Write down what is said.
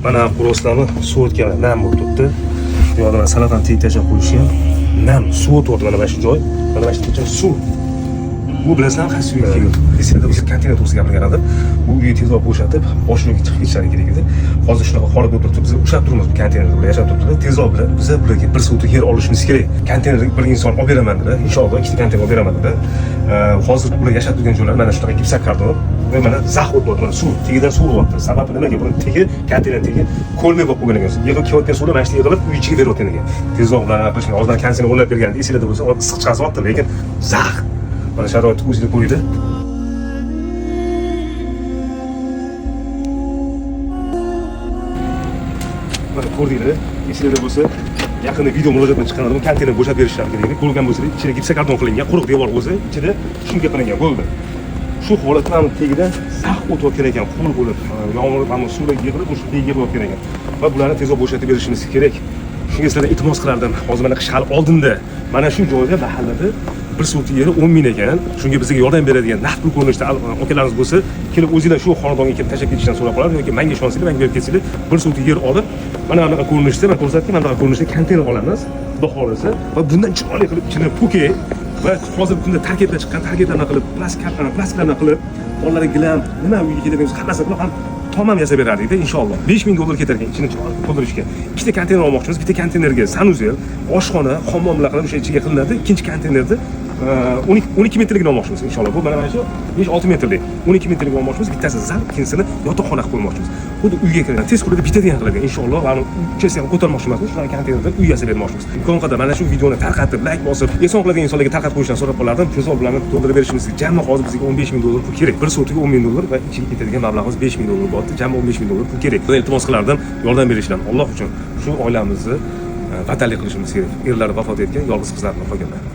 Mana ko'rasizlarmi, suv o'tgan, nam bo'lib turibdi. Bu yoqda mana salafan teg tashlab qo'yishgan. Nam suv o'tyapti mana shu joy. Mana shu joy suv. Bu bilasizlarmi qaysi uyga keldi? Esingizda bo'lsa, konteyner to'g'risida gapirgan edim. Bu uyni tezroq bo'shatib, boshqa uyga chiqib ketishlari kerak edi. Hozir shunaqa holat bo'lib turibdi. Biz ushlab turibmiz bu konteynerda, bular yashab turibdilar. Tezroq biza bularga bir sotik yer olishimiz kerak. Konteynerni bir inson olib beraman dedi. Inshaalloh ikkita konteyner olib beraman dedi. Hozir bular yashab turgan joylari mana shunaqa gipsokarton va mana zax o'tyapti, mana suv tagidan suv uryapti. Sababi nimaga? Buni tegi, konteyner tegi ko'lmay bo'lib qo'ygan ekan. Yig'ib kelayotgan suvlar mana shu yerga yig'ilib uy ichiga berayotgan ekan. Tezroq ularni qilishgan. Hozir konditsioner o'rnatib bergan. Esinglarda bo'lsa, issiq chiqazyapti, lekin zax. Mana sharoitni o'zinglar ko'ringlar. Mana ko'rdinglar, esinglarda bo'lsa, yaqinda video murojaat bilan chiqqan edim, konteyner bo'shatib berishlari kerak edi. Ko'rgan bo'lsangiz, ichida gipsokarton qilingan, quruq devor o'zi, ichida shumka qilingan bo'ldi. Shu holatda mana tagidan zax o'tayotgan ekan, ho'l bo'lib, yomg'ir mana suvlar yig'ilib, o'sha tagiga yig'ilayotgan ekan. Va bularni tezroq bo'shatib berishimiz kerak. Shunga sizlardan iltimos qilardim. Hozir mana qish hali oldinda. Mana shu joyda mahallada bir sotik yeri 10 ming ekan. Shunga bizga yordam beradigan naqd pul ko'rinishida akalarimiz bo'lsa, kelib o'zinglar shu xonadonga kelib tashlab ketishdan so'rab qolardim yoki menga ishonsanglar, menga berib ketsanglar, bir sotik yer olib, mana bunaqa ko'rinishda, men ko'rsatdim, mana bunaqa ko'rinishda konteyner olamiz, xudo xohlasa, va bundan chiroyli qilib ichini poke va hozirgi kunda tarkibdan chiqqan tarkiblarni qilib, plastiklarni qilib, bolalarga gilam, nima uyga ketadigan bo'lsa, hammasini qilib ham tom ham yasab berardikda inshaalloh. 5000 dollar ketar ekan ichini chiroyli to'ldirishga. Ikkita konteyner olmoqchimiz. Bitta konteynerga sanuzel, oshxona, hammom bilan qilib o'sha ichiga qilinadi. Ikkinchi konteynerda 12 metrligini olmoqchimiz inshaalloh. Bu mana shu 5-6 metrlik. 12 metrlik olmoqchimiz. Bittasi zal, ikkinchisini yotoqxona qilib qo'ymoqchimiz. Xuddi uyga kirgan, tez kunlarda bitadigan qiladi inshaalloh. Mana uchasini ham ko'tarmoqchi emasmiz. Shunaqa konteynerda uy yasab bermoqchimiz. Imkon qadar mana shu videoni tarqatib, like bosib, ehson qiladigan insonlarga tarqatib qo'yishdan so'rab qolardim. Tezroq bularni to'ldirib berishimiz. Jami hozir bizga 15 ming dollar pul kerak. Bir sotiga 10 ming dollar va ichiga ketadigan mablag'imiz 5 ming dollar bo'lyapti. Jami 15 ming dollar pul kerak. Iltimos qilardim, yordam berishdan Alloh uchun shu oilamizni vatanli qilishimiz kerak. Erlari vafot etgan yolg'iz qizlar qolganlar.